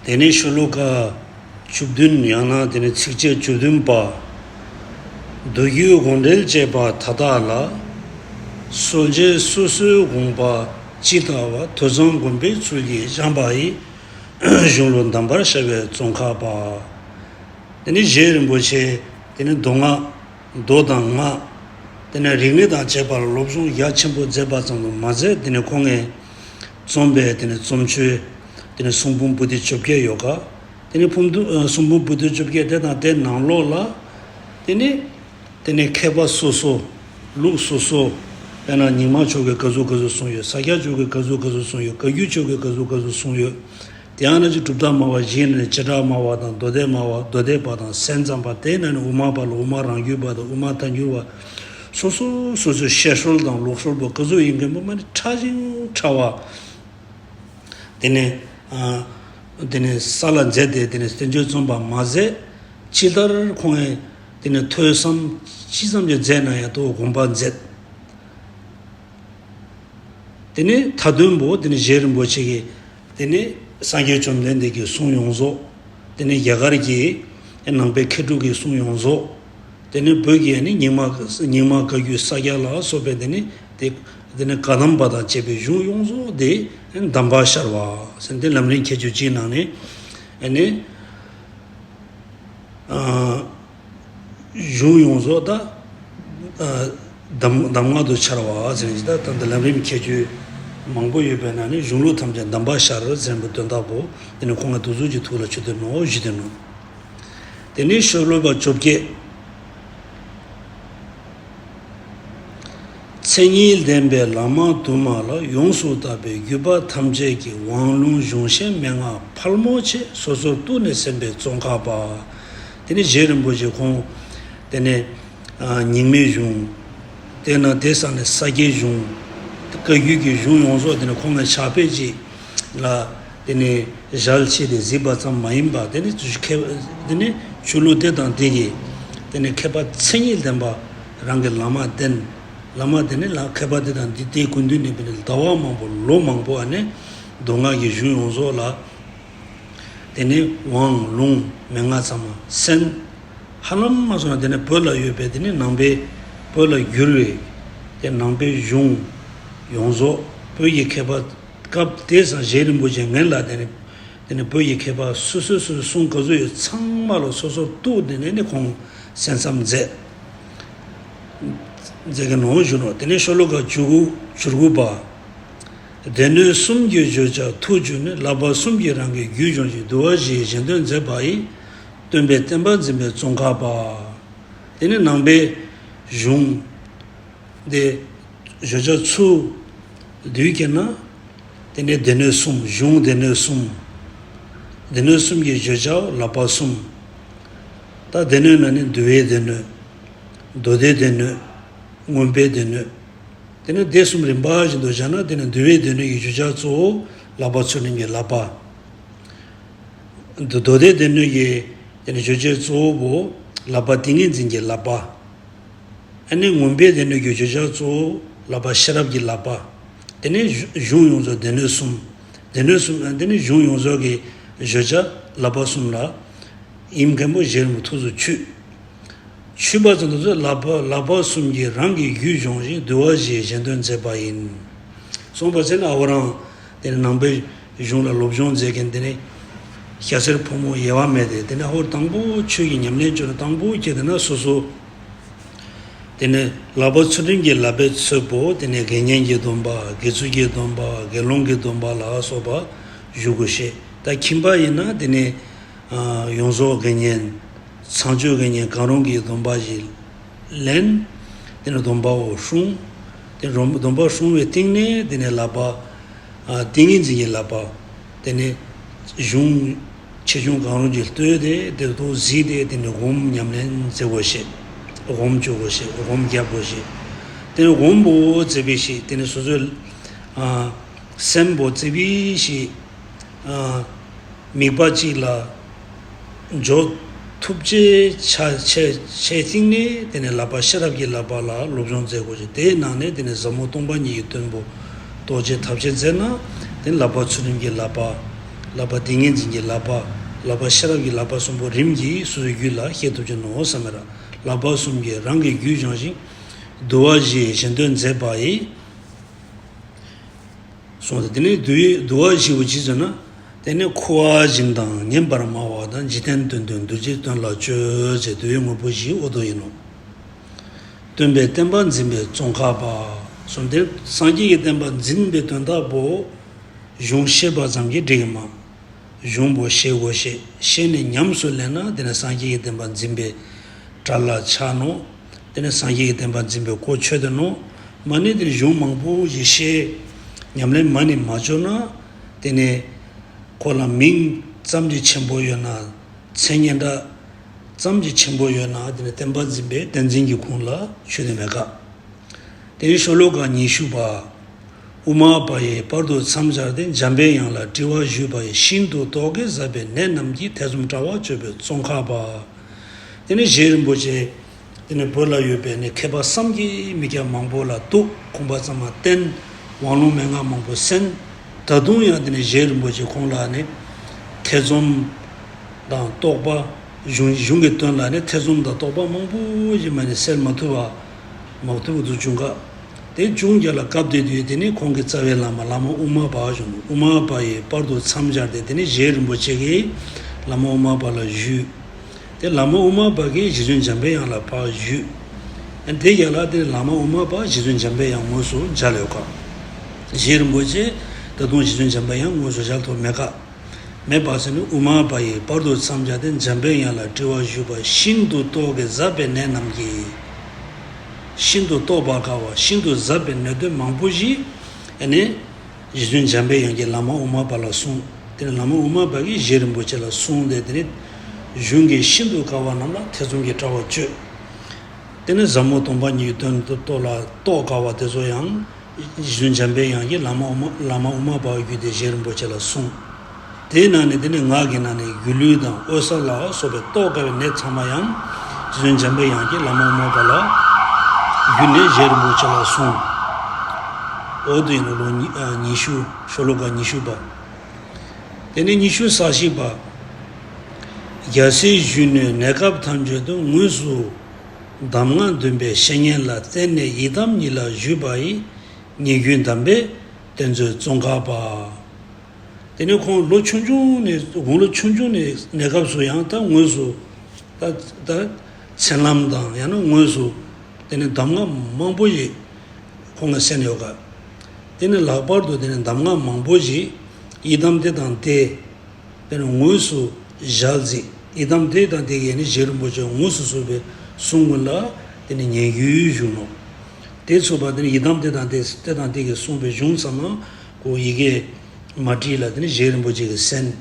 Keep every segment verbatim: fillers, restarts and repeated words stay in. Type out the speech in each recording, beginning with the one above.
དེ་ནས་ཤོ་ལོ་ཀ་བཅུ་བདུན། ཡང་ན་དེ་ནས་ཚིགས་བཅད་བཅུ་བདུན་པ། མདོ་རྒྱུད་དགོངས་འགྲེལ་བཅས་པ་མཐའ་དག་ལ། གསོལ་འབྱེད་སོ་སོའི་དགོངས་པ་ཇི་ལྟ་བ། ཐོས་བཟང་སྒོམ་པའི་ཚུལ་གྱིས་སྦྱངས་པ་ཡི། གཞུང་ལུགས་གདམས་པར་ཤར་བའི་ཙོང་ཁ་པ། དེ་ནས་རྗེ་རིན་པོ་ཆེ་དེ་ནས་མདོ་སྔགས། མདོ་དང་སྔགས། དེ་ནས་རིག་གནས་དང་བཅས་པར་སློབ་སྦྱོང་རྒྱ་ཆེན་པོ་མཛད་པ་ཙམ་དུ་མ་ཟད། དེ་ནས་ཁོང་ངས་རྩོམ་པའི་དེ་ནས་རྩོམ་ཆོས། དེ་ནས་གསུང་འབུམ་པོ་ཏི་བཅོ་བརྒྱད་ཡོད་ཀ། དེ་ནས་ཕུམ་དུ་ཨ་གསུང་འབུམ་པོ་ཏི་བཅོ་བརྒྱད་དེ་དང་དེ་ནང་ལོགས་ལ། དེ་ནས་དེ་ནས་མཁས་པ་སོ་སོ། ལུགས་སོ་སོ། དཔེར་ན་རྙིང་མ་ཕྱོགས་ཀྱི་ག་ཟུག་ག་ཟུག་གསུངས་ཡོད། ས་སྐྱ་ཕྱོགས་ཀྱི་ག་ཟུག་ག་ཟུག་གསུངས་ཡོད། བཀའ་བརྒྱུད་ཕྱོགས་ཀྱི་ག་ཟུག་ག་ཟུག་གསུངས་ཡོད། དེ་ཡང་ན་ཅིག་གྲུབ་མཐའ་སྨྲ་བ་བཞི་ནས་བྱེ་བྲག་སྨྲ་བ་དང་མདོ་སྡེ་སྨྲ་བ། མདོ་སྡེ་པ་དང་སེམས་ཙམ་པ། དེ་ནས་ནི་དབུ་མ་པ་ལ་དབུ་མ་རང་རྒྱུད་པ་དང་དབུ་མ་ཐལ་འགྱུར་བ། སོ་སོ་སོ་སོའི་བཤད་སྲོལ་དང་ལུགས་སྲོལ་པོ་ག་ཚོད་ཡིན་མཁན་པོ་མ་ནི་ཕྲ་ཞིང་ཕྲ་བ། དེ་ནས་ཨ་དེ་ནས་ས་ལ་མཛད་དེ། དེ་ནས་བསྟན་བཅོས་རྩོམ་པ་མ་ཟད། ཅི་ལྟར་ཁོང་གིས་དེ་ནས་ཐོས་བསམ་ཅི་ཙམ་གྱི་མཛད་ན་ཡང་དོ་དགོངས་པ་མཛད། དེ་ནས་མཐའ་དོན་པོ་དེ་ནས་རྗེ་རིན་པོ་ཆེ་གིས་དེ་ནས་སངས་རྒྱས་བཅོམ་ལྡན་འདས་ཀྱི་གསུང་ཡོངས་རྫོགས། དེ་ནས་རྒྱ་གར་གྱི་ནང་པའི་མཁས་གྲུབ་ཀྱི་གསུང་ཡོངས་རྫོགས། དེ་ནས་བོད་ཀྱི་ནི་རྙིང་མ་རྙིང་མ་བཀའ་བརྒྱུད་ས་སྐྱ་ལ་སོགས་པའི་དེ་ནས་དེ་དེ་ནས་བཀའ་གདམས་པ་དང་བཅས་པའི་གཞུང་ཡོངས་རྫོགས་དེ་གདམས་པར་ཤར་བ་ཟེར་ཏེ། ལམ་རིམ་ཁྱད་ཆོས་ཅིག་ནང་ནས་ཨ་ནི་ཨ། གཞུང་ཡོངས་རྫོགས་ད་ཨ་གདམས་གདམས་ངག་ཏུ་འཆར་བ་ཟེར་ནས། ད་ད་འདི་ལམ་རིམ་ཁྱད་ཆོས་མང་པོ་ཡོད་པའི་ནང་ནས་གཞུང་ལུགས་ཐམས་ཅད་གདམས་པར་ཤར་ཟེར་བའི་དོན་དག་པོ་དེ་ནི་ཁོང་གིས་དེ་ཟུག་གི་ཐུགས་ལ་ཆུད་དེ་ནོ་ཞུས་ཏེ་ནོ། དེ་ནས་ཤོ་ལོ་ཀ་བཅོ་བརྒྱད། མཚན་ཉིད་ལྡན་པའི་བླ་མ་དུ་མ་ལ། ཡོངས་སུ་དག་པའི་བརྒྱུད་པ་ཐམས་ཅད་ཀྱི། དབང་ལུང་གཞུང་ཤེས་མན་ངག་ཕལ་མོ་ཆེ་སོ་སོར་གཏུགས་ནས་གསན་པའི་ཙོང་ཁ་པ། དེ་ནས་རྗེ་རིན་པོ་ཆེ་ཁོང་དེ་ནས་ཨ་རྙིང་མའི་གཞུང་། དེ་ན་དེ་ས་ནས་ས་སྐྱའི་གཞུང་། བཀའ་བརྒྱུད་ཀྱི་གཞུང་ཡོངས་རྫོགས་དེ་ནས་ཁོང་གི་ཕྱག་དཔེ་ཅིག་ལ་དེ་ནས་ཞལ་ཕྱེ་སྟེ་གཟིགས་པ་ཙམ་མ་ཡིན་པར། དེ་ནས་ཆོས་ལུགས་དེ་དང་དེ་གི་དེ་ནས་མཁས་པ་མཚན་ཉིད་ལྡན་པ་རང་གི་བླ་མ་བསྟེན། བླ་མ་དེ་ནས་ལ་མཁས་པ་དེ་དང་དེ་དེའི་སྐུ་མདུན་ནས་དཔེར་ན་ཟླ་བ་མང་པོ་ལོ་མང་པོ་ཨ་ནི་མདོ་སྔགས་ཀྱི་གཞུང་ཡོངས་རྫོགས་ལ་དེ་ནས་དབང་ལུང་མན་ངག་ཚང་མ་གསན། ཧ་ལམ་མ་སོང་ན་དེ་ནས་བོད་ལ་ཡོད་པའི་དེ་ནས་ནང་པའི་བོད་ལ་བསྒྱུར་བའི་དེ་ནང་པའི་གཞུང་ཡོངས་རྫོགས་བོད་ཀྱི་མཁས་པ། སྐབས་དེ་སང་རྗེ་རིན་པོ་ཆེ་ངན་ལ་དེ་ནས་དེ་ནས་བོད་ཀྱི་མཁས་པ་སོ་སོ་སོ་སོའི་གསུང་ག་ཚོད་ཡོད་ཚང་མ་ལ་སོ་སོར་གཏུགས་ནས་ནས་ནས་ཁོང་གསན་བསམ་མཛད། མཛད་མཁན་ནོ་ཞུ་ནོ། དེ་ནས་ཤོ་ལོ་ཀ་བཅུ་དགུ་བཅུ་དགུ་པ། སྡེ་སྣོད་གསུམ་གྱི་བརྗོད་བྱ་ཐུགས་བཅུག་ནས། བསླབ་པ་གསུམ་གྱིས་རང་གི་རྒྱུད་སྦྱོང་ཞིང་། འདུལ་བ་བཞིའི་གཞན་དོན་མཛད་པ་ཡི། སྟོན་པའི་བསྟན་པ་འཛིན་པའི་ཙོང་ཁ་པ། དེ་ནས་ནང་པའི་གཞུང་དེ་བརྗོད་བྱ་ཚུལ་བསྡུས་ཀྱི་ན། དེ་ནས་སྡེ་སྣོད་གསུམ། གཞུང་སྡེ་སྣོད་གསུམ། སྡེ་སྣོད་གསུམ་གྱི་བརྗོད་བྱ་བསླབ་པ་གསུམ། ད་སྡེ་སྣོད་ན་ནི་འདུལ་བའི་སྡེ་སྣོད། མདོ་སྡེའི་སྡེ་སྣོད། མངོན་པའི་སྡེ་སྣོད། དེ་ནས་སྡེ་གསུམ་རིམ་པ་བཞིན་དུ་བཞག་ན། དེ་ནས་འདུལ་བའི་སྡེ་སྣོད་ཀྱི་བརྗོད་བྱ་གཙོ་བོ་བསླབ་པ་ཚུལ་ཁྲིམས་ཀྱི་བསླབ་པ། མདོ་མདོ་སྡེའི་སྡེ་སྣོད་ཀྱི་དེ་ནས་བརྗོད་བྱའི་གཙོ་བོ་བསླབ་པ་ཏིང་ངེ་འཛིན་གྱི་བསླབ་པ། ཨ་ནི་མངོན་པའི་སྡེ་སྣོད་ཀྱི་བརྗོད་བྱ་གཙོ་བོ་བསླབ་པ་ཤེས་རབ་ཀྱི་བསླབ་པ། དེ་ནས་གཞུང་ཡོངས་རྫོགས་སྡེ་སྣོད་གསུམ། སྡེ་སྣོད་གསུམ། དེ་ནས་གཞུང་ཡོངས་རྫོགས་ཀྱི་བརྗོད་བྱ་བསླབ་པ་གསུམ་ལ་ཡིན་མཁན་པོ་རྗེ་རིན་པོ་ཐུགས་སུ་ཆུད། ཆུད་པ་ཙམ་དུ་བླ་བ་བསླབ་པ་གསུམ་གྱིས་རང་གི་རྒྱུད་སྦྱོང་ཞིང་། འདུལ་བ་བཞིའི་གཞན་དོན་མཛད་པ་ཡིན། གསུངས་པ་ཟེར་ན་ཨ་བོ་རང་དེ་ནས་ནང་པའི་གཞུང་ལ་སློབ་སྦྱོང་མཛད་མཁན་དེ་ནས་སྐྱ་སེར་ཕོ་མོ་དབྱེ་བ་མེད་དེ། དེ་ནས་ཨ་བོ་དང་པོ་ཆོས་ཀྱི་ཉམས་ལེན་བྱུང་ན་དང་པོ་ཁྱེད་དེ་ན་སོ་སོ་དེ་ནས་བསླབ་པ་ཚུལ་ཁྲིམས་ཀྱི་བསླབ་པའི་ཚུལ་པོ། དེ་ནས་དགེ་བསྙེན་གྱི་སྡོམ་པ། དགེ་ཚུལ་གྱི་སྡོམ་པ། དགེ་སློང་གི་སྡོམ་པ་ལ་སོགས་པ་ཞུ་དགོས་ཤེས། ད་ཁྱིམ་པ་ཡིན་ན་དེ་ནས་ཡོངས་རྫོགས་དགེ་བསྙེན། ཚངས་སྤྱོད་དགེ་བསྙེན། གང་རུང་གི་སྡོམ་པ་ཞིག་ལེན། དེ་ནས་སྡོམ་པའོ་སྲུང་། དེ་སྡོམ་པ་སྲུང་བའི་སྟེང་ནས་དེ་ནས་བསླབ་པ། ཏིང་ངེ་འཛིན་གྱི་བསླབ་པ། དེ་ནས་གཞུང་ཆེ་ཆུང་གང་རུང་གིས་བསྟོད་དེ་དེ་ཐོག་གཟིགས་ཏེ་དེ་ནས་སྒོམ་ཉམས་ལེན་མཛད་དགོས་ཤེས། སྒོམ་བཅོ་དགོས་ཤེས། སྒོམ་རྒྱབ་དགོས་ཤེས། དེ་ནས་སྒོམ་པོ་མཛད་པའི་ཤེས། དེ་ནས་སོ་སོའི་སེམས་པོ་མཛད་པའི་ཤེས། དམིགས་པ་གཅིག་ལ་འཇོག་ཐུབ་ཅེས་ཆ་ཆེ་ཆེ་སྟེང་ནས་དེ་ནས་བསླབ་པ་ཤེས་རབ་ཀྱི་བསླབ་པ་ལ་སློབ་སྦྱོང་མཛད་དགོས་ཤེས། དེའི་ནང་ནས་དེ་ནས་ཟབ་མོ་སྟོང་པ་ཉིད་ཀྱི་དོན་པོ་རྟོགས་ཆེད་ཐབས་ཤེས་མཛད་ན། དེ་ནས་བསླབ་པ་ཚུལ་ཁྲིམས་ཀྱི་བསླབ་པ། བསླབ་པ་ཏིང་ངེ་འཛིན་གྱི་བསླབ་པ། བསླབ་པ་ཤེས་རབ་ཀྱི་བསླབ་པ་གསུམ་པོ་རིམ་གྱིས་སོ་སོའི་རྒྱུད་ལ་སྐྱེ་ཐུབ་ཀྱི་ནོ་བསམ་མེད་ར། བསླབ་པ་གསུམ་གྱིས་རང་གི་རྒྱུད་སྦྱངས་ཤིང་། བསྡུ་བ་བཞིས་གཞན་དོན་མཛད་པ་ཡི། གསུངས་ཏེ། དེ་ནས་བསྡུ་བའི་བསྡུ་བ་བཞི་པོ་ཅི་ཟེར་ན། དེ་ནས་འཁོར་བ་འཇིག་དང་ཉན་པར་སྨྲ་བ་དང་། འཇིག་རྟེན་དོན་དུ་འདུ་བྱེད་དོན་ལ་སྤྱོད་ཅེས་བསྡུ་བའི་དངོས་པོ་བཞི་འོ་དོ་ཡིན་ནོ། སྟོན་པའི་བསྟན་པ་འཛིན་པའི་ཙོང་ཁ་པ། གསུམ་སྟེ། སངས་རྒྱས་ཀྱི་བསྟན་པ་འཛིན་པའི་དོན་དག་པོ། གཞུང་ཤེས་པ་ཙམ་གྱིས་འགྲིག་གི་མ། གཞུང་པོ་ཤེས་དགོས་ཤེས། ཤེས་ནས་ཉམས་སུ་ལེན་ན་དེ་ནས་སངས་རྒྱས་ཀྱི་བསྟན་པ་འཛིན་པའི་གྲལ་ལ་ཆགས་ནོ། དེ་ནས་སངས་རྒྱས་ཀྱི་བསྟན་པ་འཛིན་པའི་གོ་ཆོད་དེ་ནོ། མ་ནི་དེ་གཞུང་མང་པོ་ཞིག་ཤེས། ཉམས་ལེན་མ་ནི་མ་བྱུང་ན། དེ་ནས་ཁོ་ལ་མིང་ཙམ་གྱི་ཆེན་པོ་ཡོད་ན། མཚན་སྙན་གྲགས་ཙམ་གྱི་ཆེན་པོ་ཡོད་ན། དེ་ནས་བསྟན་པ་འཛིན་པའི་བསྟན་འཛིན་གྱི་ཁུངས་ལ་ཆུད་དེ་མེད་ཀ། དེའི་ཤོ་ལོ་ཀ་ཉི་ཤུ་པ། དབུ་མ་པ་ཡིས་བར་དུ་མཚམས་སྦྱར་ཏེ། འཇམ་པའི་དབྱངས་ལ་དྲི་བ་ཞུས་པ་ཡི། ཤིན་ཏུ་རྟོག་གེ་ཟབ་པའི་གནད་རྣམས་ཀྱིས། ཐེ་ཚོམ་དྲ་བ་གཅོད་པའི་ཙོང་ཁ་པ། དེ་ནས་རྗེ་རིན་པོ་ཆེ། དེ་ནས་བོད་ལ་ཡོད་པའི་ནི་མཁས་པ་བསམ་གྱིས་མི་ཁྱབ་མང་པོ་ལ་གཏུགས། ཁོང་པ་ཚང་མ་བསྟེན། དབང་ལུང་མན་ངག་མང་པོ་གསན། ད་དུང་ཡང་དེ་ནས་རྗེ་རིན་པོ་ཆེ་ཁོང་ལ་ནི་ཐེ་ཚོམ་དང་རྟོག་པ། གཞུང་གཞུང་གི་དོན་ལ་ནི་ཐེ་ཚོམ་དང་རྟོག་པ་མང་པོ་ཞིག་མ་ནི་སེལ་མ་ཐུབ་པ། མ་ཐུབ་པ་དུ་བྱུང་ག། དེ་བྱུང་རྒྱུ་ལ་སྐབས་དེ་དུས་དེ་ནི་ཁོང་གི་རྩ་བའི་བླ་མ་བླ་མ་དབུ་མ་པ་བྱུང་། དབུ་མ་པ་ཡིས་བར་དུ་མཚམས་སྦྱར་ཏེ། དེ་ནི་རྗེ་རིན་པོ་ཆེ་གིས་བླ་མ་དབུ་མ་པ་ལ་ཞུས། དེ་བླ་མ་དབུ་མ་པ་གིས་རྗེ་བཙུན་འཇམ་པའི་དབྱངས་ལ་ཕར་ཞུས། དེ་རྒྱ་ལ་དེ་བླ་མ་དབུ་མ་པ་རྗེ་བཙུན་འཇམ་པའི་དབྱངས་དངོས་སུ་མཇལ་ཡོད་ཀ། རྗེ་རིན་པོ་ཆེ་ད་དུང་རྗེ་བཙུན་འཇམ་པའི་དབྱངས་དངོས་སུ་མཇལ་ཐུབ་མེད་ཀ། མེད་པ་ཟེར་ནས། དབུ་མ་པ་ཡིས་བར་དུ་མཚམས་སྦྱར་ཏེ། འཇམ་པའི་དབྱངས་ལ་དྲི་བ་ཞུས་པ་ཡི། ཤིན་ཏུ་རྟོག་གེ་ཟབ་པའི་གནད་རྣམས་ཀྱིས། ཤིན་ཏུ་རྟོག་པར་དཀའ་བ། ཤིན་ཏུ་ཟབ་པའི་གནད་དོན་མང་པོ་ཞིག་ཨ་ནི་རྗེ་བཙུན་འཇམ་པའི་དབྱངས་ཀྱིས་བླ་མ་དབུ་མ་པ་ལ་གསུངས། དེ་ནས་བླ་མ་དབུ་མ་པ་གིས་རྗེ་རིན་པོ་ཆེ་ལ་གསུངས་ཏེ། དེ་ནས་གཞུང་གི་ཤིན་ཏུ་དཀའ་བ་རྣམས་ལ་ཐེ་ཚོམ་གྱི་དྲ་བ་གཅོད། དེ་ནས་ཟབ་མོ་སྟོང་པ་ཉིད་ཀྱི་དོན་དུ་རྟོགས་ལ་རྟོགས་དཀའ་བ་དེ་ཚོ་ཡང་། རྗེ་བཙུན་འཇམ་པའི་དབྱངས་ཀྱིས་བླ་མ་དབུ་མ་བླ་མ་དབུ་མ་པ་བརྒྱུད་དེ་རྗེ་རིན་པོ་ཆེ་ལ་གསུངས། དེའི་ནང་ནས་དེ་ནས་ངག་གི་ནང་ནས་སྒྱུ་ལུས་དང་འོད་གསལ་ལ་སོགས་པའི་རྟོགས་དཀའ་བའི་གནད་ཚང་མ་ཡང་རྗེ་བཙུན་འཇམ་པའི་དབྱངས་ཀྱིས་བླ་མ་དབུ་མ་པ་ལ་བརྒྱུད་ནས་རྗེ་རིན་པོ་ཆེ་ལ་གསུངས། འོ་དེ་ཡིན་ནོ། ལོ་ཉི་ཨ་ཉི་ཤུ། ཤོ་ལོ་ཀ་ཉི་ཤུ་པ། དེ་ནས་ཉི་ཤུ་རྩ་བཞི་པ། རྒྱལ་སྲས་གཞོན་ནུའི་གནས་སྐབས་ཐམས་ཅད་དུ། དངོས་སུ་གདམས་ངག་འདུན་པའི་བཤེས་གཉེན་ལ། བརྟེན་ནས་ཡི་དམ་ཉིད་ལ་ཞུས་པ་ཡི། ཉེ་བརྒྱུད་གདམས་པའི་གཏེར་མཛོད་ཙོང་ཁ་པ། དེ་ནས་ཁོང་ལོ་ཆུང་ཆུང་ནས། དགུང་ལོ་ཆུང་ཆུང་ནས་གནས་སྐབས་སུ་ཡང་ད་དངོས་སུ་ད་ད་མཚན་ལམ་དང་། ཡང་ན་དངོས་སུ་དེ་ནས་གདམས་ངག་མང་པོ་ཞིག་ཁོང་གིས་གསན་ཡོད་ཀ། དེ་ནས་ལྷག་པར་དུ་དེ་ནས་གདམས་ངག་མང་པོ་ཞིག་ཡི་དམ་དེ་དང་དེ། དེ་ནས་དངོས་སུ་ཞལ་གཟིགས། ཡི་དམ་དེ་དང་དེ་གིས་ནི་རྗེ་རིན་པོ་ཆེ་དངོས་སུ་གསུངས་པའི་གསུང་ཀུན་ལ་དེ་ནི་ཉན་རྒྱུན་བཞུགས་ནོ། དེ་ཚུགས་པ་དེ་ནི་ཡི་དམ་དེ་དང་དེ་དེ་དང་དེ་གིས་གསུངས་པའི་གཞུང་ཚང་མ་ཁོ་ཡི་གེ་མ་བྲིས་ལ་དེ་ནི་རྗེ་རིན་པོ་ཆེ་གིས་གསན།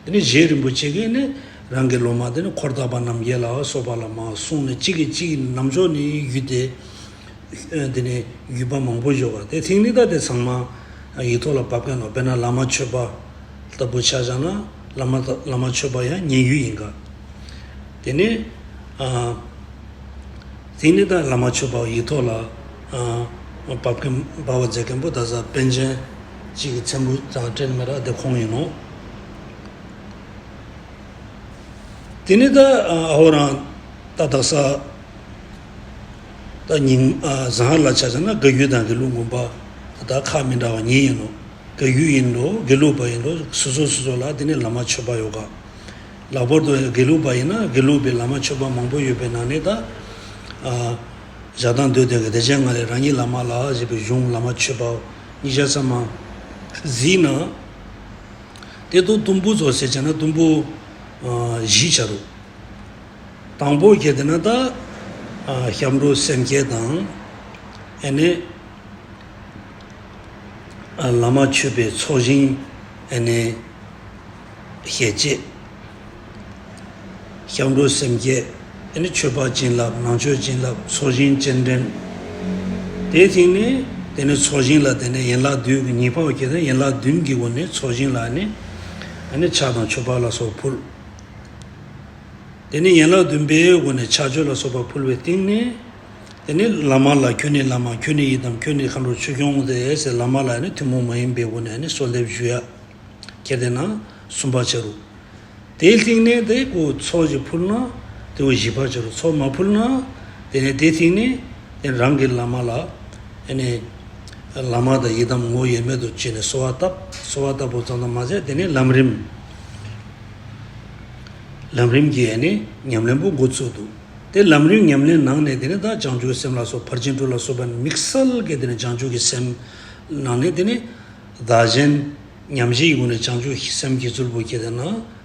དེ་ནི་རྗེ་རིན་པོ་ཆེ་གིས་ནི་རང་གི་སློབ་མ་དེ་ནི་འཁོར་དག་པ་རྣམ་རྒྱལ་ལ་སོགས་པ་ལ་མར་གསུངས་ནས། གཅིག་གིས་གཅིག་གི་རྣམ་ཅོག་ནས་བརྒྱུད་དེ། དེ་ནས་བརྒྱུད་པ་མང་པོ་ཡོད་པ། དེ་ཐིག་ནི་ད་དེ་ཚང་མ་ཡིག་ཐོག་ལ་ཕབ་མཁན་ནོ། དཔེར་ན་བླ་མ་ཆོས་པ་ལྟ་བུ་ཆ་བཞག་ན། བླ་མ་བླ་མ་ཆོས་པ་ཡང་ཉན་རྒྱུན་ཡིན་ག། དེ་ནས་ཨ། དེ་ནས་ད་བླ་མ་ཆོས་པ་ཡིག་ཐོག་ལ་ཨ་ཕབ་མཁན་ཕབ་པ་མཛད་མཁན་པོ་ད་ས་པཎ་ཆེན་གཅིག་གི་མཚན་པོ་དང་སྤྲད་མེད་ར། དེ་ཁོང་ཡིན་ནོ། དེ་ནས་ད་ཨ་ཧོ་རང་ད་དག་ས་ད་ཉིན་ཨ་བཟང་ལ་ཆ་བཞག་ན་བཀའ་བརྒྱུད་དང་དགེ་ལུགས་མངོན་པ་ད་ཁ་མི་འདྲ་བ་གཉིས་ཡིན་ནོ། བཀའ་བརྒྱུད་ཡིན་འགྲོ། དགེ་ལུགས་པ་ཡིན་འགྲོ། སོ་སོ་སོ་སོ་ལ་དེ་ནས་བླ་མ་ཆོས་པ་ཡོད་ག། ལྷག་པར་དུ་དགེ་ལུགས་པ་ཡིན་ན་དགེ་ལུགས་པའི་བླ་མ་ཆོས་པ་མང་པོ་ཡོད་པའི་ནང་ནས་ད་ཨ་ཞག་དང་དུས་དེ་གི་བདེ་ཆེན་ངང་ལས་རང་ཉིད་བླ་མ་ལ་ཞེས་པའི་གཞུང་བླ་མ་ཆོས་པ་གཉིས་ཆ་ཚང་མ་གཟིགས་ན། དེ་དུ་དུམ་བུ་ཚོ་ཟེར་བྱས་ན་དུམ་བུ་ཨ་བཞི་ཆ་རུ། དང་པོ་ཁྱེར་ཏེ་ན་ད་ཨ་སྐྱབས་འགྲོ་སེམས་བསྐྱེད་དང་། ཨ་ནི་ཨ་བླ་མ་མཆོད་པའི་ཚོགས་ཞིང་། ཨ་ནི་ཞལ་བཅད། སྐྱབས་འགྲོ་སེམས་བསྐྱེད། ཨ་ནི་མཆོད་པ་བྱིན་རླབས། ནང་མཆོད་བྱིན་རླབས། ཚོགས་ཞིང་སྤྱན་འདྲེན། དེའི་སྟེང་ནས་དེ་ནས་ཚོགས་ཞིང་ལ་དེ་ནས་ཡན་ལག་བདུན་གྱི་ཉི་ཕག་གི་དེ་ཡན་ལག་བདུན་གྱི་སྒོ་ནས་ཚོགས་ཞིང་ལ་ནི་ཨ་ནི་ཕྱག་དང་མཆོད་པ་ལ་སོགས་ཕུལ། དེ་ནས་ཡན་ལག་བདུན་པའི་སྒོ་ནས་ཕྱག་མཆོད་ལ་སོགས་པ་ཕུལ་བའི་སྟེང་ནས། དེ་ནས་བླ་མ་ལ་ཁྱོད་ནི་བླ་མ། ཁྱོད་ནི་ཡི་དམ། ཁྱོད་ནི་མཁའ་འགྲོ་ཆོས་སྐྱོང་སྟེ་ཟེར། བླ་མ་ལ་ནི་ཐུན་མོང་མ་ཡིན་པའི་སྒོ་ནས་ནི་གསོལ་འདེབས་ཞུ་ཡ། ཁྱེར་ཏེ་ན་ གསུམ་པ་བྱ་རུ། དེའི་སྟེང་ནས་དེ་ཁོ་ཚོགས་ཅིག་ཕུལ་ན་དེ་བོ་བཞི་པ་བྱ་རུ། ཚོགས་མ་ཕུལ་ན་དེ་ནས་དེའི་སྟེང་ནས་དེ་རང་གི་བླ་མ་ལ་ཨ་ནི་བླ་མ་དང་ཡི་དམ་ངོ་བོ་དབྱེར་མེད་དུ་བྱས་ནས་གསོལ་བ་བཏབ། གསོལ་བ་བཏབ་པ་ཙམ་དུ་མ་ཟད་དེ་ནས་ལམ་རིམ། ལམ་རིམ་གྱི་ཨ་ནི་ཉམས་ལེན་པོ་འགོ་བཙུགས་འདུག་དེ་ལམ་རིམ་ཉམས་ལེན་ནང་ནས་དེ་ནི་ད་བྱང་ཆུབ་སེམས་ལ་སོགས་ཕར་ཕྱིན་དྲུག་ལ་སོགས་པ་དམིགས་བསལ་གྱི་དེ་ནི་བྱང་ཆུབ་ཀྱི་སེམས་ནང་ནས་དེ་ནི་བདག་གཞན་མཉམ་བརྗེའི་སྒོ་ནས་བྱང་ཆུབ་སེམས་ཀྱི་ཚུལ་པོ་ཁྱེར་ཏེ་ན་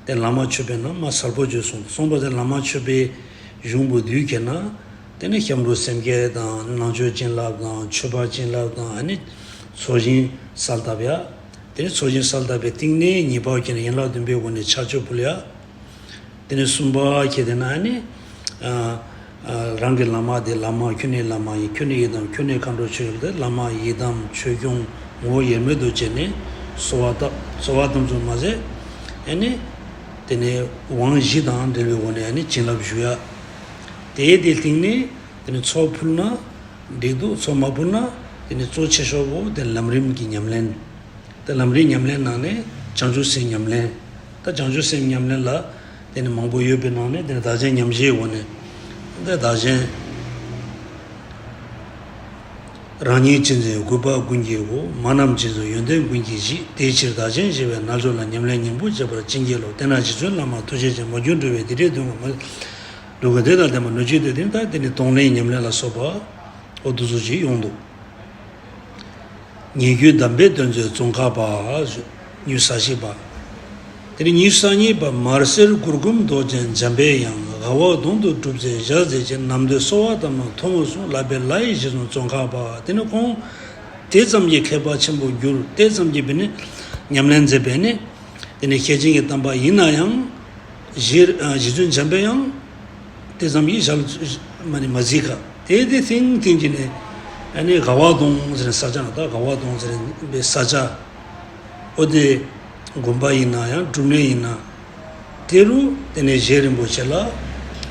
དེ་བླ་མ་མཆོད་པའི་ནང་མ་གསལ་པོ་བརྗོད་སོང་། སོང་བ་དེ་བླ་མ་མཆོད་པའི་གཞུང་པོ་བསྡུས་ཁྱེར་ན་དེ་ནི་སྐྱབས་འགྲོ་སེམས་བསྐྱེད་དང་ནང་མཆོད་བྱིན་རླབས་དང་མཆོད་པ་བྱིན་རླབས་དང་ཨ་ནི་ཚོགས་ཞིང་གསལ་བཏབ་ཡ། དེ་ནི་ཚོགས་ཞིང་གསལ་བཏབ་པའི་སྟེང་ནས་གཉིས་པ་ཁྱེར་ན་ཡན་ལག་བདུན་པའི་སྒོ་ནས་ཕྱག་མཆོད་ཕུལ་ཡ། དེ་ནས་གསུམ་པ་ཁྱེར་ཏེ་ན་ནི། ཨ། ཨ། རང་གི་བླ་མ་དེ་བླ་མ་ཁྱོད་ནི་བླ་མ་ཡིན། ཁྱོད་ནི་ཡི་དམ། ཁྱོད་ནི་མཁའ་འགྲོ་ཆོས་སྐྱོང་། དེ་བླ་མ་ཡི་དམ་ཆོས་སྐྱོང་ངོ་བོ་དབྱེར་མེད་དུ་བྱས་ནས་གསོལ་བ་བཏབ། གསོལ་བ་བཏབ་ཙམ་མ་ཟད། ཨ་ནི། དེ་ནས་དབང་བཞི་དང་འབྲེལ་བའི་སྒོ་ནས་ཨ་ནི་བྱིན་རླབས་ཞུ་ཡ། དེའི་དེ་སྟེང་ནས་དེ་ནས་ཚོགས་ཕུལ་ན་འགྲིག་འདུག་ཚོགས་མ་ཕུལ་ན་དེ་ནས་གཙོ་ཆེ་ཤོས་པོ་དེ་ལམ་རིམ་གྱི་ཉམས་ལེན། ད་ལམ་རིམ་ཉམས་ལེན་ནང་ནས་བྱང་ཆུབ་སེམས་ཉམས་ལེན། ད་བྱང་ཆུབ་སེམས་ཉམས་ལེན་ལ་དེ་ནི་མང་པོ་ཡོད་པའི་ནང་ནས་དེ་ནི་བདག་གཞན་མཉམ་བརྗེའི་སྒོ་ནས་དེ་བདག་གཞན་རང་ཉིད་གཅེས་འཛིན་རྒུད་པ་ཀུན་གྱི་སྒོ། མ་རྣམས་གཅེས་འཛིན་ཡོན་ཏན་ཀུན་གྱི་གཞི། དེའི་ཕྱིར་བདག་གཞན་ཞི་བའི་རྣལ་འབྱོར་ལ། ཉམས་ལེན་སྙིང་པོར་བྱེད་པར་བྱིན་གྱིས་རློབས། དེས་ན་རྗེ་བཙུན་བླ་མ་ཐུགས་རྗེ་ཅན། མ་གྱུར་འགྲོ་བའི་བདེ་འབྲས་དོན་ཀུན། འགྲོ་ཀུན་བདེ་དང་ལྡན་པ་ནུས་ཤིང་ལྡན། དེ་ནི་ད་དེ་ནི་གདོང་ལེན་ཉམས་ལེན་ལ་སོགས་པ་འོ་དུ་ཚོ་ཅིག་ཡོང་འདུག་ཉེ་བརྒྱུད་གདམས་པའི་དོན་མཛོད་ཙོང་ཁ་པ། ཉི་ཤུ་རྩ་བཞི་པ། དེ་ནས་ཉི་ཤུ་རྩ་གཉིས་པ། མར་སེར་གུར་གུམ་མདོག་ཅན་འཇམ་པའི་དབྱངས། ལྒ་བ་གདོང་དུ་སྒྲུབ་ཚེ་ཞལ་གཟིགས་ཤིང་། ནམ་དུས་གསོལ་བ་བཏབ་ན་ཐུགས་མངའ་གསུངས། ལགས་པས་ལགས་ཡིན་རྗེ་བཙུན་ཙོང་ཁ་པ། དེ་ནས་ཁོང་དེ་ཙམ་གྱིས་མཁས་པ་ཆེན་པོར་གྱུར། དེ་ཙམ་གྱིས་བས་ནི་ཉམས་ལེན་མཛད་པས་ནི། དེ་ནས་ཤེར་ཕྱིན་གྱི་བསྟན་པ་ཡིན་ན་ཡང་། རྗེ་རྗེ་བཙུན་འཇམ་པའི་དབྱངས་དེ་ཙམ་གྱིས་ཞལ་མ་ནི་མ་གཟིགས་ཀ་དེ་དེ་ཐེངས་ཐེངས་ཀྱི་ནས་ཨ་ནི་ལྒ་བ་གདོང་ཟེར་ནས་ས་ཆ་ན། ད་ལྒ་བ་གདོང་ཟེར་ནས་པའི་ས་ཆ་འོ་དེ་དགོན་པ་ཡིན་ན་ཡང་སྒྲུབ་གནས་ཡིན་ན་དེ་རུ་དེ་ནས་རྗེ་རིན་པོ་ཆེ་ལ་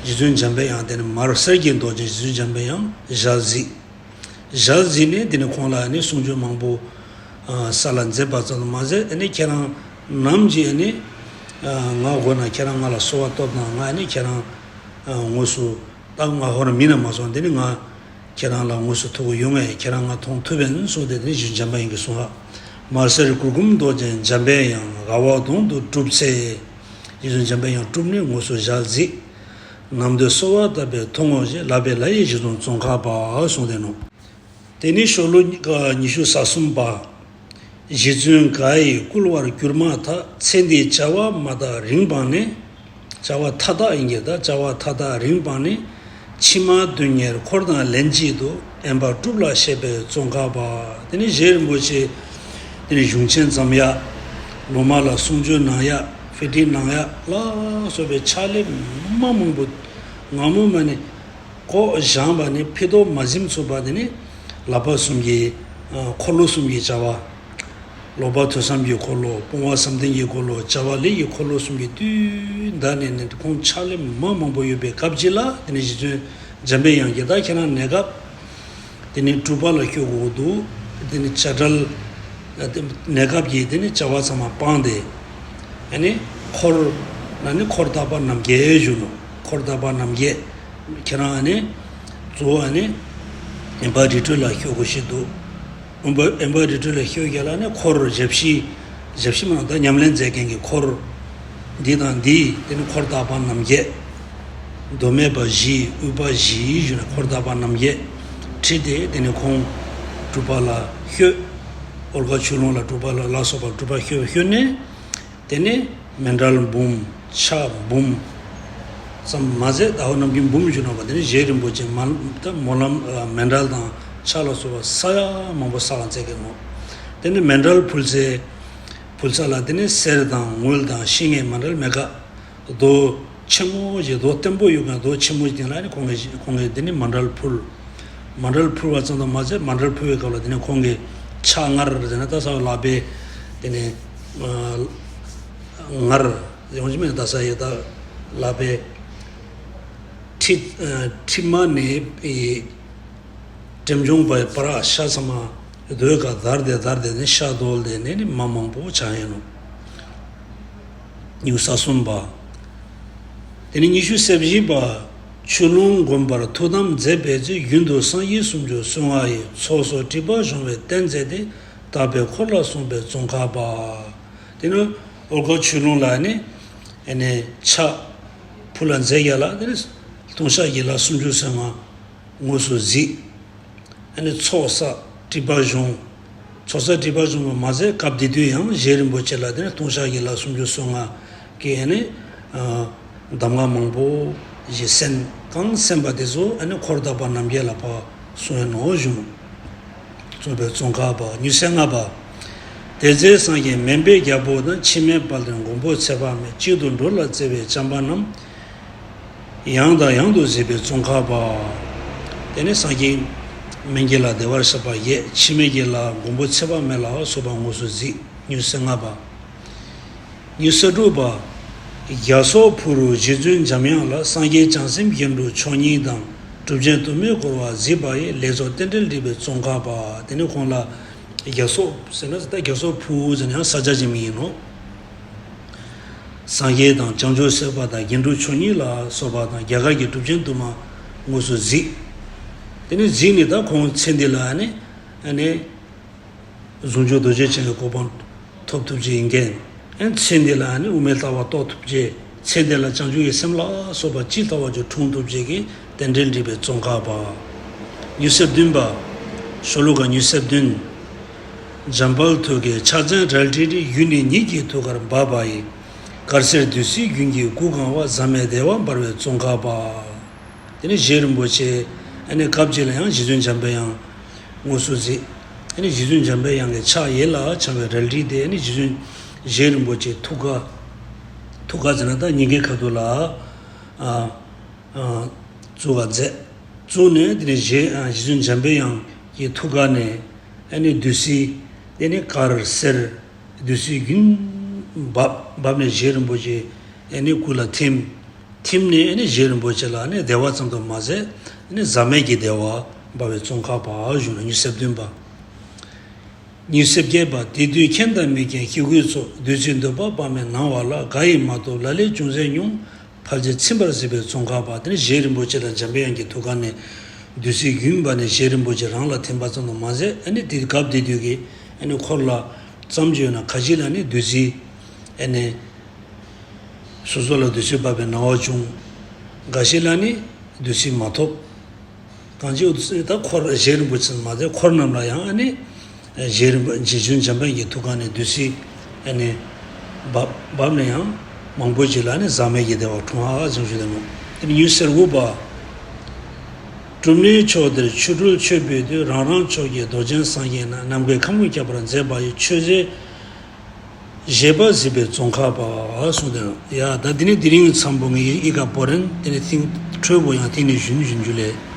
རྗེ་བཙུན་འཇམ་པའི་དབྱངས་དེ་ནས་མར་སེར་གྱི་མདོག་ཅན་རྗེ་བཙུན་འཇམ་པའི་དབྱངས་ཞལ་གཟིགས། ཞལ་གཟིགས་ནས་དེ་ནས་ཁོང་ལ་ནི་གསུང་ཆོས་མང་པོ་ས་ལ་མཛད་པ་ཙམ་དུ་མ་ཟད། ཨ་ནི་ཁྱེད་རང་ནམ་གྱི་ཨ་ནི་ང་འོ་ན་ཁྱེད་རང་ང་ལ་གསོལ་བ་བཏབ་ན་ང་ཨ་ནི་ཁྱེད་རང་དངོས་སུ་ད་ང་ཧོ་ར་མིན་ན་མ་སོང་། དེ་ནི་ང་ཁྱེད་རང་ལ་དངོས་སུ་ཐུག་གི་ཡོང་ངས། ཁྱེད་རང་ང་མཐོང་ཐུབ་པས་གསུངས་ཏེ། དེ་ནི་རྗེ་བཙུན་འཇམ་པའི་དབྱངས་ཀྱིས་གསུངས་པ། མར་སེར་གུར་གུམ་མདོག་ཅན་འཇམ་པའི་དབྱངས། ལྒ་བ་གདོང་དུ་སྒྲུབ་ཚེ། རྗེ་བཙུན་འཇམ་པའི་དབྱངས་སྒྲུབ་ནས་དངོས་སུ་ཞལ་གཟིགས། ནམ་དུས་གསོལ་བ་བཏབ་པས་ཐུགས་མངའ་ཞེས། ལགས་པས་ལགས་ཡིན་རྗེ་བཙུན་ཙོང་ཁ་པ་གསུངས་ཏེ་ནོ། དེ་ནས་ཤོ་ལོ་ཉི་ཤུ་རྩ་གསུམ་པ། རྗེ་བཙུན་ག་ཡིས་བསྐུལ་བར་གྱུར་མ་ཐག་ཚེ་འདིའི་བྱ་བ་མ་དག་རིང་སྤངས་ནས། བྱ་བ་མཐའ་དག་ཡིན་གྱི་ད་བྱ་བ་མཐའ་དག་རིང་སྤངས་ནས། ཕྱི་མ་དོན་གཉེར་འཁོར་དང་ལྷན་ཅིག་ཏུ། དབེན་པ་སྒྲུབ་ལ་གཤེགས་པའི་ཙོང་ཁ་པ། དེ་ནས་རྗེ་རིན་པོ་ཆེ་དེ་ནས་གཞུང་ཆེན་བརྩམས་ཡ། སློབ་མ་ལ་གསུང་ཆོས་གནང་ཡ། དཔེ་ཁྲིད་གནང་ཡ་ལ་སོགས་པའི་ཕྱག་ལས་མ་མང་པོ་སྔ་མོ་མ་ནི་གོ་བཞག་པ་ནི་ཕི་ཏོ་མ་ཟིན་ཚུགས་པ། དེ་ནི་ལག་པ་གསུམ་གྱི་འཁོར་ལོ་གསུམ་གྱི་བྱ་བ། ལོག་པ་ཐོས་བསམ་གྱི་འཁོར་ལོ། སྤོང་བ་བསམ་གཏན་གྱི་འཁོར་ལོ། བྱ་བ་ལས་ཀྱི་འཁོར་ལོ་གསུམ་གྱི་དུས་འདའ་ནས་ནི་ཁོང་ཕྱག་ལས་མ་མང་པོ་ཡོད་པའི་སྐབས་ཅིག་ལ། དེ་ནི་རྗེ་བཙུན་འཇམ་པའི་དབྱངས་ཀྱིས་ད་ཁྱེད་རང་གནས་སྐབས་དེ་ནི་སྒྲུབ་པ་ལ་བསྐྱོད་དགོས་འདུག་དེ་ནི་བྱ་བྲལ་གནས་སྐབས་ཀྱི་དེ་ནི་བྱ་བ་ཚང་མ་སྤངས་ཏེ། ཨ་ནི་འཁོར་ན་ནི་འཁོར་དག་པ་རྣམ་བརྒྱད་བཞུགས་ནོ། འཁོར་དག་པ་རྣམ་བརྒྱད། ཁྱེད་རང་ཨ་ནི་གཙོ་བོ་ཨ་ནི་དབེན་པ་རི་ཁྲོད་ལ་བསྐྱོད་དགོས་ཤེས་འདུག་དབེན་པ་དབེན་པ་རི་ཁྲོད་ལ་བསྐྱོད་རྒྱུ་ལ་ནི་འཁོར་ཞབས་ཕྱི། ཞབས་ཕྱི་མ་ད་ཉམས་ལེན་མཛད་མཁན་གྱི་འཁོར་འདི་དང་འདི། དེ་ནི་འཁོར་དག་པ་རྣམ་བརྒྱད། མདོ་སྨད་པ་བཞི། དབུས་པ་བཞི་ཞུ་ནས་འཁོར་དག་པ་རྣམ་བརྒྱད་ཁྲིད་དེ། དེ་ནི་ཁོང་སྒྲུབ་པ་ལ་བསྐྱོད། ཨོལ་ཀ་ཆོས་ལུང་ལ་སྒྲུབ་པ་ལ་ལ་སོགས་པ་སྒྲུབ་པ་བསྐྱོད་བསྐྱོད་ནས། དེ་ནས་མཎྜལ་འབུམ། ཕྱག་འབུམ་ཙམ་མ་ཟད། ཟླ་བ་རྣམ་རྒྱུན་འབུམ་ཞུ་ན་བ། དེ་ནས་རྗེ་རིན་པོ་ཆེ་མ་ད་སྨོན་ལམ་མཎྜལ་དང་ཕྱག་ལ་སོགས་པ་ས་ཡ་མང་པོ་བསགས་མཛད་མཁན་ནོ། དེ་ནས་མཎྜལ་ཕུལ་ཚེ་ཕུལ་ས་ལ་དེ་ནས་གསེར་དང་དངུལ་དང་ཤིང་ངེ་མཎྜལ་མེད་ཀ་རྡོ་ཆེན་མོ་ཞིག་རྡོ་བརྟན་པོ་ཡོད་མཁན་རྡོ་ཆེན་མོ་ཞིག་སྟེང་ལ་ནི་ཁོང་གིས་ཁོང་གིས་དེ་ནི་མཎྜལ་ཕུལ། མཎྜལ་ཕུལ་བ་ཙམ་དུ་མ་ཟད། མཎྜལ་ཕུལ་བའི་སྐབས་ལ་དེ་ནི་ཁོང་གིས་ཕྱག་ངར་ཟེར་ན་ད་ས་ལག་པའི་དེ་ནི་ངར་ཡོང་གི་མེད། ད་ས་ཡི་ད་ལག་པའི་ཁྲི་ཁྲི་མ་ནས་པྲེམ་ཆུང་པའི་པར་ཤ་ཚ་མ་རྡོའི་ཁ་བརྡར་ཏེ་བརྡར་ཏེ་ནི་ཤ་རྡོལ་ཏེ་ནི་ནི་མ་མང་པོ་ཆགས་ཡིན་ནོ། ཉུང་ས་གསུམ་པ། དེ་ནས་ཉི་ཤུ་རྩ་བཞི་པ། ཆོས་ལོངས་མགོན་པོར་ཐུགས་དམ་མཛད་པའི་ཚེ། རྒྱུན་དུ་སངས་རྒྱས་སུམ་ཅུ་སོ་ལྔ་ཡི། ཚོགས་གསོག་སྒྲིབ་པ་སྦྱོང་བའི་རྟེན་མཛད་དེ། དག་པའི་འཁོར་ལ་གསུངས་པའི་ཙོང་ཁ་པ། དེ་ནས་ཨོ་དཀར་ཆོས་ལོངས་ལ་ནི་ཨ་ནི་ཕྱག་ཕུལ་ལ་མཛད་ཡ་ལ། དེ་ནས་ལྟུང་བཤགས་ཀྱི་ལྷ་སུམ་ཅུ་སོ་ལྔ་དངོས་སུ་གཟིགས། ཨ་ནི་ཚོགས་བསགས་སྒྲིབ་པ་སྦྱོང་། ཚོགས་བསགས་སྒྲིབ་པ་སྦྱོང་བ་མ་ཟད། སྐབས་དེ་དུས་ཡང་རྗེ་རིན་པོ་ཆེ་ལ་དེ་ནི་ལྟུང་བཤགས་ཀྱི་ལྷ་སུམ་ཅུ་སོ་ལྔ་གི་ཨ་ནི་གདམས་ངག་མང་པོ་ཞིག་གསན། གང་གསན་པ་དེ་ཚོ་ཨ་ནི་འཁོར་དག་པ་རྣམས་ཀྱིས་ལ་ཕར་གསུངས་ཡོད་ནོ་གཞུང་། གསུངས་པའི་ཙོང་ཁ་པ། ཉི་ཤུ་རྩ་ལྔ་པ། དེ་ཚེ་སངས་རྒྱས་མན་པའི་རྒྱལ་པོ་དང་། འཆི་མེད་དཔལ་ལྡན་མགོན་པོ་ཚེ་དཔག་མེད། གཅིག་ཏུ་འགྲོ་ལ་བརྩེ་བས་བྱམས་པ་རྣམས། ཡང་དང་ཡང་དུ་གཟིགས་པའི་ཙོང་ཁ་པ། དེ་ནས་སངས་རྒྱས་སྨན་གྱི་བླ་བདེ་བར་གཤེགས་པ་བརྒྱད། འཆི་མེད་ཀྱི་བླ་མགོན་པོ་ཚེ་དཔག་མེད་ལ་སོགས་པ་དངོས་སུ་གཟིགས། ཉི་ཤུ་རྩ་ལྔ་པ། ཉི་ཤུ་རྩ་དྲུག་པ། རྒྱ་སོག་ཕུ་རུ་རྗེ་བཙུན་འཇམ་དབྱངས་ལ། སངས་རྒྱས་བྱང་སེམས་བཞིན་དུ་མཆོག་བརྙེས་དང་། གྲུབ་ཆེན་དུ་མས་བསྐོར་བ་གཟིགས་པ་ཡི། ལེགས་ཚོགས་རྟེན་འབྲེལ་འགྲིག་པའི་ཙོང་ཁ་པ། དེ་ནས་ཁོང་ལ་རྒྱ་སོག་ཟེར་ན་ད་རྒྱ་སོག་ཕུ་ཟེར་ན་ཡང་ས་ཆ་ཅིག་མིང་ཡིན་ནོ། སངས་རྒྱས་དང་བྱང་ཆུབ་སེམས་དཔའ་དང་རྒྱན་དྲུག་མཆོག་བརྙེས་ལ་སོགས་པ་དང་རྒྱ་གར་གྱི་གྲུབ་ཆེན་དུ་མ་དངོས་སུ་གཟིགས། དེ་ནས་གཟིགས་ནས་ད་ཁོང་ཚེ་འདི་ལ་ཨ་ནི་ཨ་ནི་ཟུང་འཇུག་རྡོ་རྗེ་འཆང་གི་གོ་འཕང་ཐོབ་ཐུབ་ཀྱི་ཡིན་མཁན། ཨ་ནི་ཚེ་འདི་ལ་ཨ་ནི་དབུ་མའི་ལྟ་བ་རྟོགས་ཐུབ་ཀྱི། ཚེ་འདི་ལ་བྱང་ཆུབ་ཀྱི་སེམས་ལ་སོགས་པ་ཇི་ལྟ་བ་བརྗོད་འཁྲུངས་ཐུབ་ཀྱི་གི་རྟེན་འབྲེལ་འགྲིག་པའི་ཙོང་ཁ་པ། ཉི་ཤུ་རྩ་བདུན་པ། ཤོ་ལོ་ཀ་ཉི་ཤུ་རྩ་བདུན། འཇམ་དཔལ་ཐུགས་ཀའི་ཕྱག་མཚན་རལ་གྲི་རེ། གཡོན་ནས་ཉིད་ཀྱི་ཐུགས་ཀར་འབབ་པ་ཡིས། དཀར་སེར་བདུད་རྩིའི་རྒྱུན་གྱིས་སྐུ་གང་བ། ཟག་མེད་བདེ་བ་འབར་བའི་ཙོང་ཁ་པ། དེ་ནས་རྗེ་རིན་པོ་ཆེ་ཨ་ནི་སྐབས་གཅིག་ལ་ཡང་རྗེ་བཙུན་འཇམ་པའི་དབྱངས་དངོས་སུ་གཟིགས། ཨ་ནི་རྗེ་བཙུན་འཇམ་པའི་དབྱངས་ཀྱི་ཕྱག་གཡས་ལ་འཆང་བའི་རལ་གྲི་དེ་ཨ་ནི་རྗེ་བཙུན་རྗེ་རིན་པོ་ཆེའི་ཐུགས་ཀ། ཐུགས་ཀ་ཟེར་ན་ད་སྙིང་གའི་ཁ་ཐུག་ལ་ཨ་ཨ་བཙུགས་པ་མཛད། བཙུགས་ནས་དེ་ནས་རྗེ་ཨ་རྗེ་བཙུན་འཇམ་པའི་དབྱངས་ཀྱི་ཐུགས་ཀ་ནས་ཨ་ནི་བདུད་རྩི་དེ་ནི་དཀར་སེར་བདུད་རྩིའི་རྒྱུན་བབས། བབས་ནས་རྗེ་རིན་པོ་ཆེ་ཨ་ནི་སྐུ་ལ་ཐིམ། ཐིམ་ནས་ཨ་ནི་རྗེ་རིན་པོ་ཆེ་ལ་ཨ་ནི་བདེ་བ་ཙམ་དུ་མ་ཟད་ཨ་ནི་ཟག་མེད་ཀྱི་བདེ་བ་འབར་བའི་ཙོང་ཁ་པ་བཞུགས་ནས། ཉི་ཤུ་རྩ་བདུན་པ། ཉི་ཤུ་རྩ་བརྒྱད་པ། དེ་དུས་མཁྱེན་དང་མི་མཁྱེན་ཤེས་དགུའི་ཚོགས། བདུད་རྩིའི་འདོད་པ་དཔག་མེད་སྣང་བ་ལ། འགའ་ཡིས་མ་ཐོབ་ལ་ལས་ཅུང་ཟད་མྱོང་། ཕལ་ཆེར་ཚིམ་པར་གཟིགས་པའི་ཙོང་ཁ་པ། དེ་ནི་རྗེ་རིན་པོ་ཆེ་དང་འཇམ་པའི་དབྱངས་ཀྱི་ཐུགས་ཀ་ནས་བདུད་རྩིའི་རྒྱུན་བབས་ནས་རྗེ་རིན་པོ་ཆེ་རང་ལ་ཐིམ་པ་ཙམ་དུ་མ་ཟད་ཨ་ནི་དེ་སྐབས་དེ་དུས་ཀྱི་ཨ་ནི་འཁོར་ལ་ཙམ་ཅིག་ཡོད་ན་ཁ་ཅིག་ལ་ནི་བདུད་རྩི་ཨ་ནི་སོ་སོ་ལ་བདུད་རྩི་བབས་པའི་སྣང་བ་བྱུང་། འགའ་ཞིག་ལ་ནི་བདུད་རྩི་མ་ཐོབ། གང་ཅི་ད་འཁོར་རྗེ་རིན་པོ་ཆེ་མ་ཟད་འཁོར་རྣམས་ལ་ཡང་ཨ་ནི་རྗེ་རིན་པོ་རྗེ་བཙུན་འཇམ་དཔལ་གྱི་ཐུགས་ཀ་ནས་བདུད་རྩི་ཨ་ནི་བབས་བབས་ནས་ཡང་མང་པོ་ཅིག་ལ་ནི་ཟག་མེད་ཀྱི་བདེ་བ་འཁྲུངས་ཧ་ཟེར་ཞུ་དོན་ནོ། དེ་ནི་ཉི་ཤུ་རྩ་དགུ་པ། གྲུབ་གནས་ཕྱོགས་འདིར་ཆོ་འཕྲུལ་མཆོད་པའི་དུས། རང་རང་ཕྱོགས་ཀྱི་རྡོ་རྗེ་སངས་རྒྱས་རྣམས། ནམ་མཁའི་ཁམས་ཀུན་ཁྱབ་པར་མཛད་པ་ཡི། ཆོས་མཛད་བཞེས་པ་གཟིགས་པའི་ཙོང་ཁ་པ་གསུངས་ཏེ། ཡ་ད་འདི་ནི་དེ་རིང་མཚམས་པོ་ངའི་ཨི་ཀ་པོ་རན་དེ་ནི་ཐིང་འཕྲོས་པོ་ཡང་ཐིང་ནས་བཞུན་བཞུན་རྒྱུ་ལས།